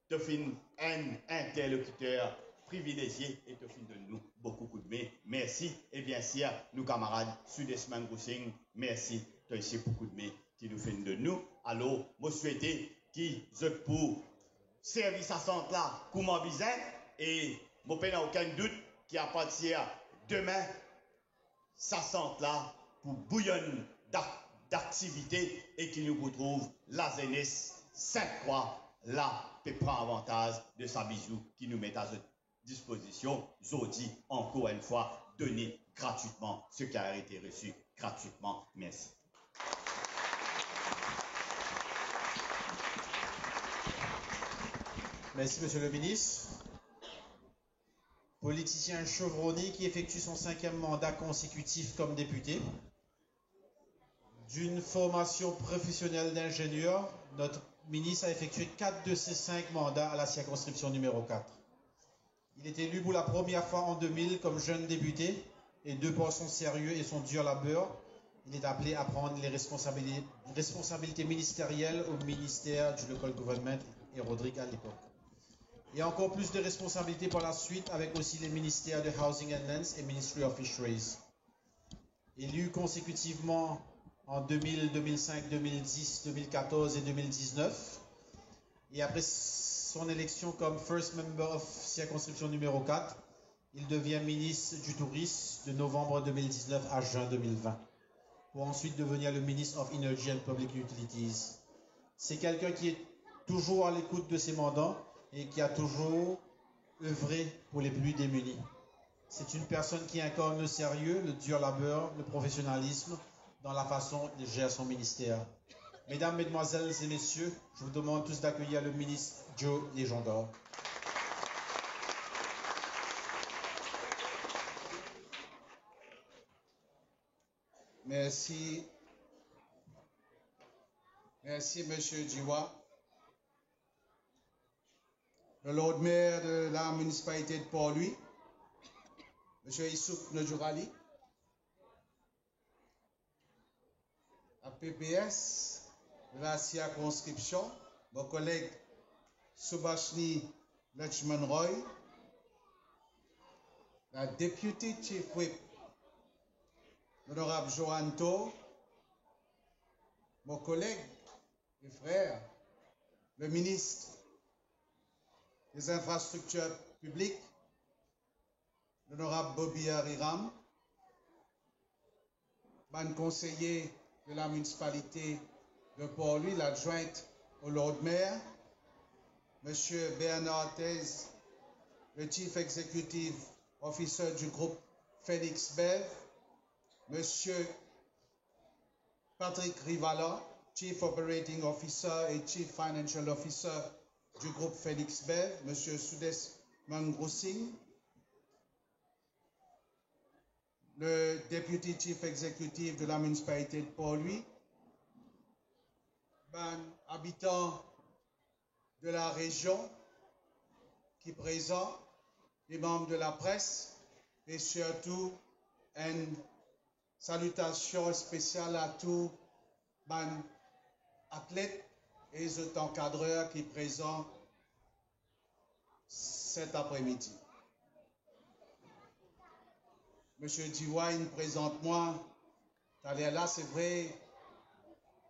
to finn enn interlokiter privilezie e to finn donn nou boukou koudme. Mersi. E biensir, nou kamarad Sudeshman Gusing, mersi twa osi pou koudme ki nou finn donn nou. Alor, mo swete ki zot pou servi sa sant la kouma bizin, e mo pena okenn dout ki apartir demin, sa sant la pou bouyonn d'ak-, d'aktivite e ki nou pou trouv lazenes Sint Krwa la pe pran avantaz de sa bizou ki nou met a zot dispozision zordi, ankor enn fwa, done gratwitman, ce qui a été reçu gratuitement. Mersi. Merci, Monsieur le Ministre. Politicien Chevroni qui effectue son cinquième mandat consécutif comme député. D'une formation professionnelle d'ingénieur, notre ministre a effectué quatre de ses cinq mandats à la circonscription numéro quatre. Il est élu pour la première fois en deux mille comme jeune député et, de par son sérieux et son dur labeur, il est appelé à prendre les responsabili-, responsabilités ministérielles au ministère du Local Government et Rodrigue à l'époque. Et encore plus de responsabilités par la suite avec aussi les ministères de Housing and Lands et Ministry of Fisheries. Élu consécutivement en deux mille, deux mille cinq, deux mille dix, deux mille quatorze et deux mille dix-neuf, et après son élection comme First Member of Circonscription numéro quatre, il devient ministre du Tourisme de novembre deux mille dix-neuf à juin deux mille vingt, pour ensuite devenir le ministre of Energy and Public Utilities. C'est quelqu'un qui est toujours à l'écoute de ses mandants et qui a toujours œuvré pour les plus démunis. C'est une personne qui incarne le sérieux, le dur labeur, le professionnalisme dans la façon de gérer son ministère. Mesdames, Mesdemoiselles et Messieurs, je vous demande tous d'accueillir le ministre Joe Legendre. Mersi. Mersi, Monsieur Diwa. Le Lord Maire de la municipalité de Port-Louis, Monsieur Issouf Nodjourali. La P P S de la circonscription, mon collègue Subhashini Lakshman Roy, la Deputy Chief Whip, l'honorable Johan Tour, mon collègue et frère, le ministre des Infrastructures Publiques, l'honorable Bobby Hariram, bann konseye de la municipalité de Port-Louis, l'adjoint au Lord Maire, Monsieur Bernard Thèse, le Chief Executive Officer du groupe Phoenix Bev, Monsieur Patrick Rivalan, Chief Operating Officer et Chief Financial Officer du groupe Phoenix Bev, Monsieur Sudesh Mangrusing, le Deputy Chief Executive de la municipalité de Port-Louis, bann abitan de la région ki prezan, les membres de la presse et surtout enn salitasion spesial a tou bann atlet e zot ankadrer ki prezan set apremidi. Monsieur Diwa inn prezant mwa taler la, se vre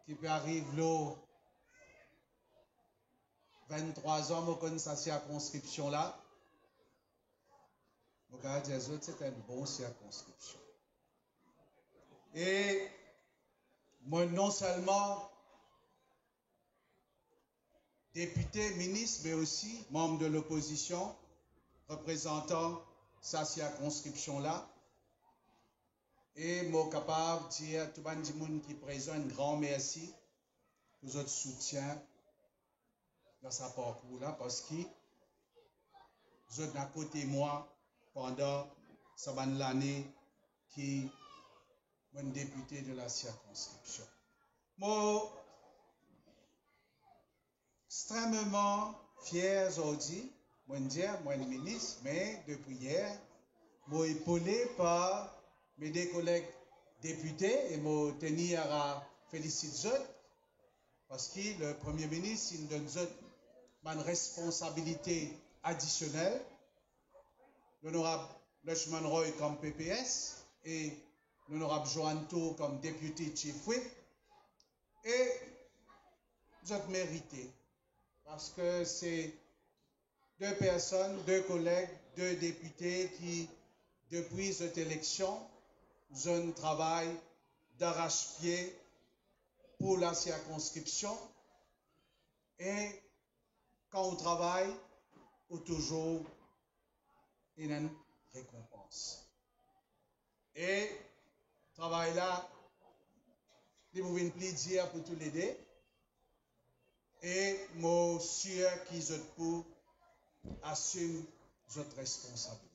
ki pe ariv lor venntrwa an mo konn sa sirkonskripsion la. Mo kapav dir zot, se enn bon sirkonskripsion. E mo non selman depite, minis, me osi manm de lopozision, reprezantan sa sirkonskripsion la. E mo kapav dir tou bann dimoun ki prezan enn gran mersi pou zot soutien dan sa parkour la, parski zot ena kote mwa pandan sa bann lane ki mo'nn depite de la sirkonskripsion. Mo extrememan fier zordi, mo'nn dir, mo'nn minis, me depi yer, mo epole par me de koleg depite e mo tenir a felisit zot, parski le Premie Minis inn donn zot bann responsabilite adisionel, Lonorab Lushman Roy kom P P S e Lonorab Johann Tour kom Deputy Chief Whip, e zot merite, parski se de personn, de koleg, de depite ki, depi zot eleksion, zot inn travay daras-pie pou la sirkonskripsion, e kan ou travay, ou touzour ena enn rekonpans. E travay la, li pou vinn pli dir pou toulede, e mo sir ki zot pou asim zot responsabilite.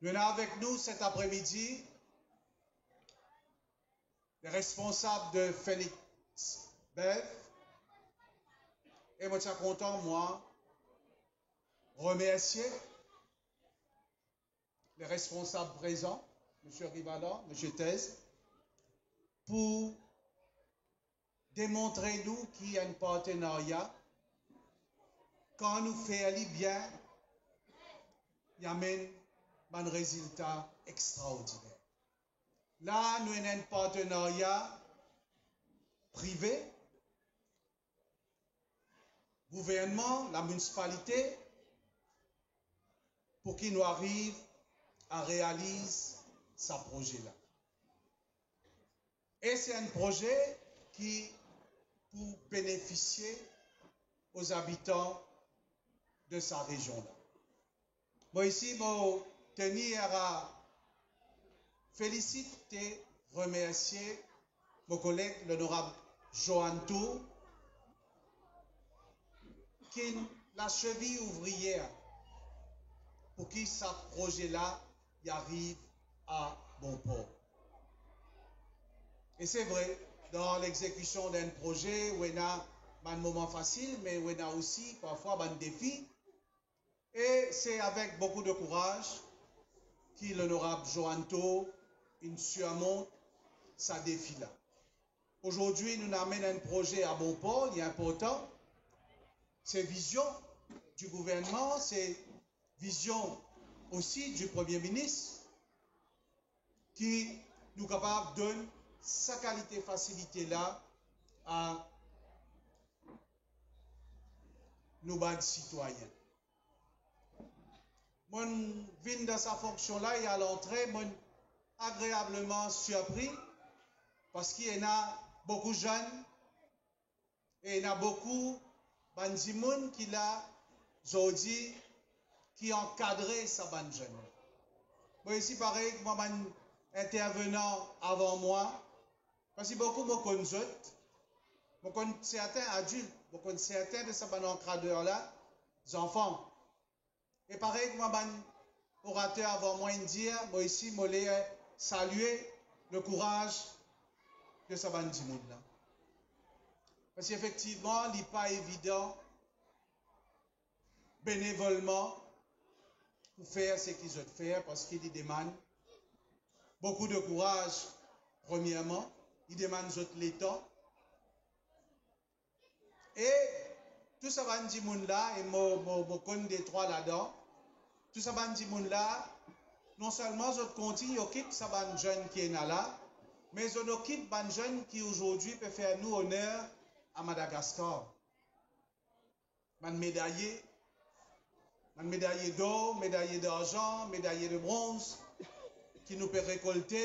Nou ena avek nou set apremidi le responsab de Phoenix Bev, e mo ti a kontan, mwa, remersie le responsab prezan, Misie Rivalan, Misie Tez, pou demontre nou ki enn partenarya, kan nou fer li bien, li amenn bann rezilta extraordiner. La, nou ena enn partenarya prive, gouvernman, laminisipalite, pou ki nou ariv a realiz sa proze la. E se enn proze ki pou benefisie o zabitan de sa rezion la. Mo isi, mo tenir a felisit e remersie mo koleg Lonorab Johann Tour, ki la cheville ouvrière pou ki sa proze la li ariv a bon por. E se vre, dan lexekision d'enn proze, ou ena bann moman fasil, me ou ena osi parfwa bann defi. E se avek boukou de kouraz ki Lonorab Johann Tour inn sirmont sa defi la. Azordi, nou amenn enn proze a bon por, li inportan. Se vizion di gouvernman, se vizion osi di Premie Minis, ki nou kapav donn sa kalite fasilite la a nou bann sitwayin. Mo'nn vinn dan sa fonksion la e a lantre, mo'nn agreableman sirpri, parski ena boukou zenn, e ena boukou bann dimoun ki la zordi, ki ankadre sa bann zenn. Mo isi, parey kouma bann intervenan avan mwa, parski boukou mo konn zot, mo konn sertin adilt, mo konn sertin de sa bann ankadrer la, zanfan. E parey kouma bann orater avan mwa inn dir, mo isi mo le salie le kouraz de sa bann dimoun la. Parski efektivman, li pa evidan benevolman pou fer seki zot fer, parski li demann boukou de kouraz, premierman, li demann zot letan, e tou sa bann dimoun la, e mo, mo, mo konn detrwa ladan, tou sa bann dimoun la, non selman zot kontign okip sa bann zenn ki ena la, me zot okip bann zenn ki azordi pe fer nou oner a Madagaskar. Bann medaye, bann medaye dor, medaye darzan, medaye de bronz ki nou pe rekolte,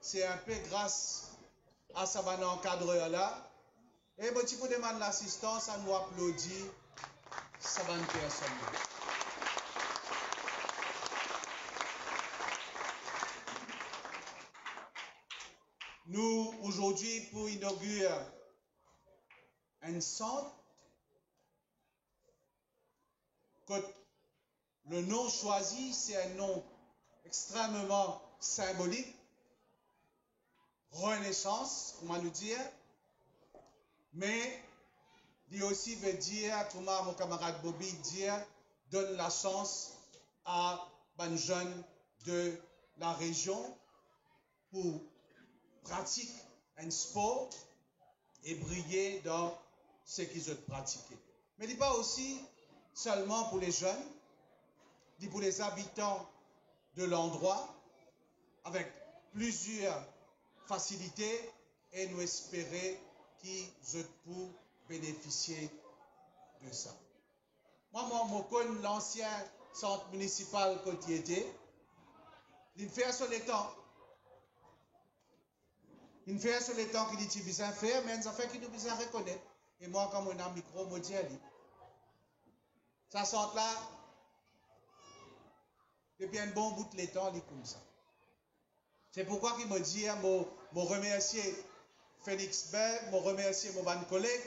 se inpe gras a sa bann ankadrer la. E mo ti pou demann lasistans, anou aplodi sa bann personn la. Nou, azordi, pou inogir enn sant kot le nom choisi, c'est un nom extrêmement symbolique, renesans, kouma nou dir, me li osi ve dir, kouma mo kamarad Bobby dir, donn lasans a bann zenn de la rezion pou pratik enn spor e briye dan seki zot pratike. Me li pa osi selman pou le zenn, li pou le zabitan de landrwa, avek plizier fasilite, e nou espere ki zot pou benefisie de sa. Mwa, mwa, mo konn lansien sant minisipal kot li ete, li fer so letan. Li fer so letan ki li ti bizin fer, me enn zafer ki nou bizin rekonet, e mwa, kan mo ena mikro, mo dir li, sa sant la, depi enn bon bout letan, li koumsa. Se pourkwa ki mo dir, mo, mo remersie Felix Bève, mo remersie mo bann koleg,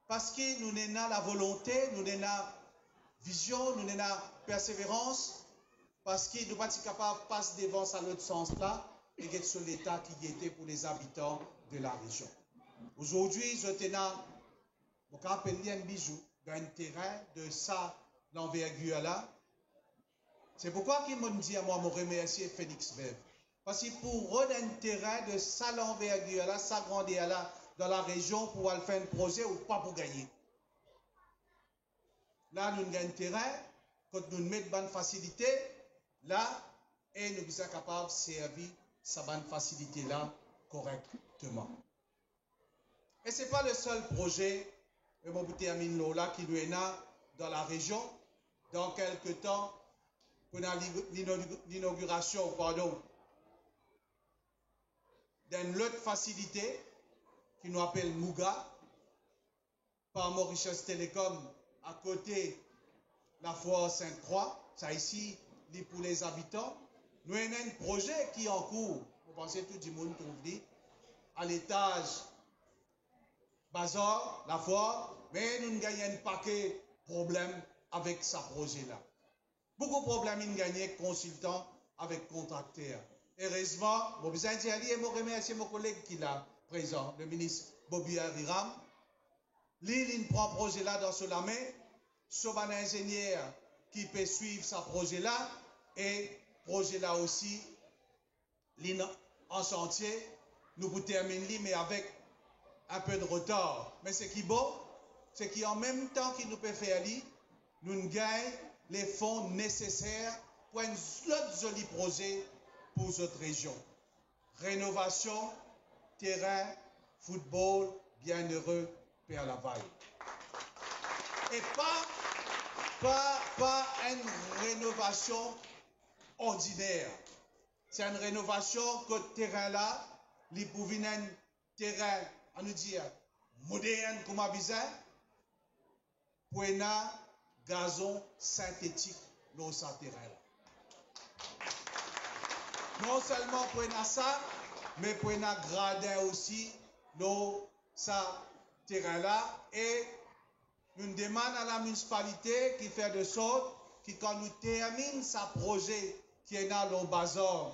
parski nou ena lavolonte, nou ena vizion, nou ena perseverans, parski nou pa ti kapav pas devan sa lot sant la, e get so leta ki li ete pou le zabitan de la rezion. Azordi, zot ena, mo kapav apel li enn bizou, dan enn terin de sa lanvergir la. Se pourkwa ki mo'nn dir mwa, mo remersie Felix Bève. Parski pou rod enn terin de sa lanvergir la, sa grander la, dan la rezion pou al fer enn proze, ou pa pou gagne. La, nou gagn terin, kot nou met bann fasilite la, e nou bizin kapav servi sa bann fasilite la korekteman. E se pa le sel proze, e mo pou terminn lor la, ki nou ena dan la rezion. Dan kelke tan, pou ena li-, lino-, linogirasion, pardon, d'enn lot fasilite ki nou apel Mouga, par Mauritius Telecom, akote Lafoire Sinte Krwa, sa isi, li pou le zabitan. Nou ena enn proze ki ankour, mo panse tou dimoun trouv li, a letaz Bazar Lafoire, me nou gagn enn pake problem avek sa proze la. Boukou problem inn gagne ek konsiltan, avek kontrakter. Erezman, mo bizin dir li, e mo remersie mo koleg ki la prezan, le minis Bobby Henri Ram. Li, linn pran proze la dan so lame, so bann inzenier ki pe swiv sa proze la, e proze la osi, linn an santie, nou pou terminn li, me avek enpe de retar. Me seki bon, seki an mem tan ki nou pe fer li, nou gagn le fon neseser pou enn lot zoli proze pou zot rezion. Renovasion terin foutbol Bienheureux Perlaval. E pa, pa, pa enn renovasion ordiner. Se enn renovasion kot terin la, li pou vinn enn terin, anou dir, modern kouma bizin, pou ena gazon sintetik lor sa terin la. Non selman pou ena sa, me pou ena gradin osi lor sa terin la, e nou demann a la minisipalite ki fer de sort ki kan nou terminn sa proze ki ena lor Bazar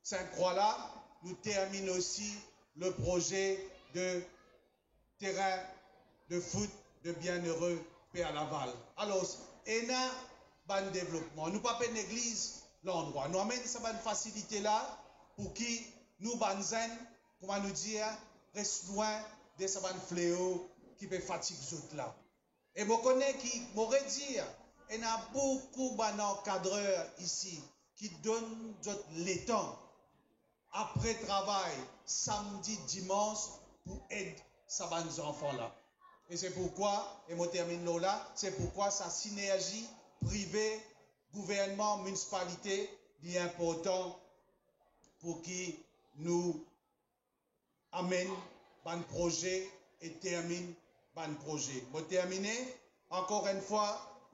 Sinte Krwa la, nou terminn osi le proze de terin de foot de Bienheureux Perlaval. Alor, ena bann devlopman. Nou pa pe negliz landrwa. Nou amenn sa bann fasilite la pou ki nou bann zenn, kouma nou dir, res lwin de sa bann fleo ki pe fatig zot la. E mo kone ki, mo redir, ena boukou bann ankadrer isi ki donn zot letan apre travay, samdi, dimans, pou ed sa bann zanfan la. E se pourkwa, e mo terminn lor la, se pourkwa sa sinerzi prive, gouvernman, minisipalite, li inportan pou ki nou amenn bann proze e terminn bann proze. Mo termine, ankor enn fwa,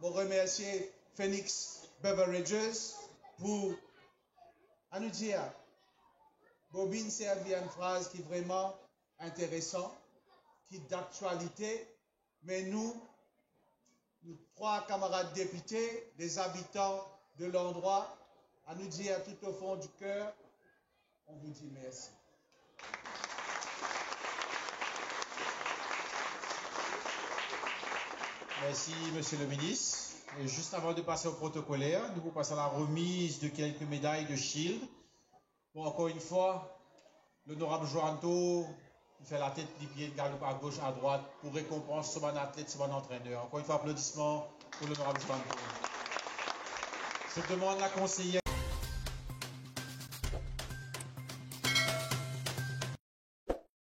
mo remersie Phoenix Beverages pou, anou dir, Bobby inn servi enn fraz ki vreman interesan, ki daktialite, me nou, nos trois camarades députés, les habitants de l'endroit, à nous dire tout au fond du cœur, on vous dit merci. Merci, Monsieur le Ministre. Et juste avant de passer au protocolaire, nous vous passons la remise de quelques médailles de Shield. Bon, encore une fois, l'honorable Joanto, il fait la tête, li bien galop à gauche, à droite, pour récompenser son bon athlète, son bon entraîneur. Encore une fois, applaudissements pour l'honorable Joanto. Je demande la conseillère